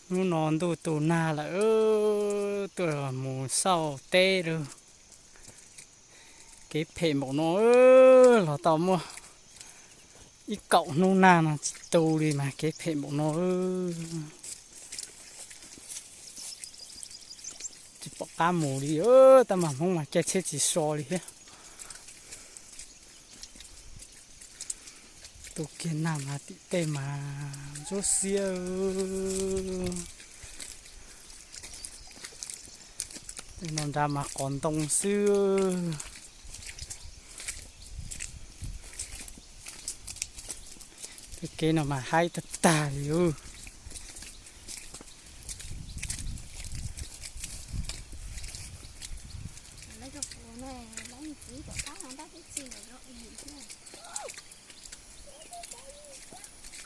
Hnub no ntuj tu nag lawm, tuaj mus xauj teb lawm. Kev phem npaum no, los tau muaj ib kaum hnub nag no tsis tu li mas kev phem npaum no. Tsis pom qab mus li, tab mas Hmoob mas caij tsheb tsis so li thiab. Tu kiag nag mas tim tej mas ntsuab xiab. Tej no nrad mas qos ntoo xwb. Tej kev no mas haib tag tag li ub.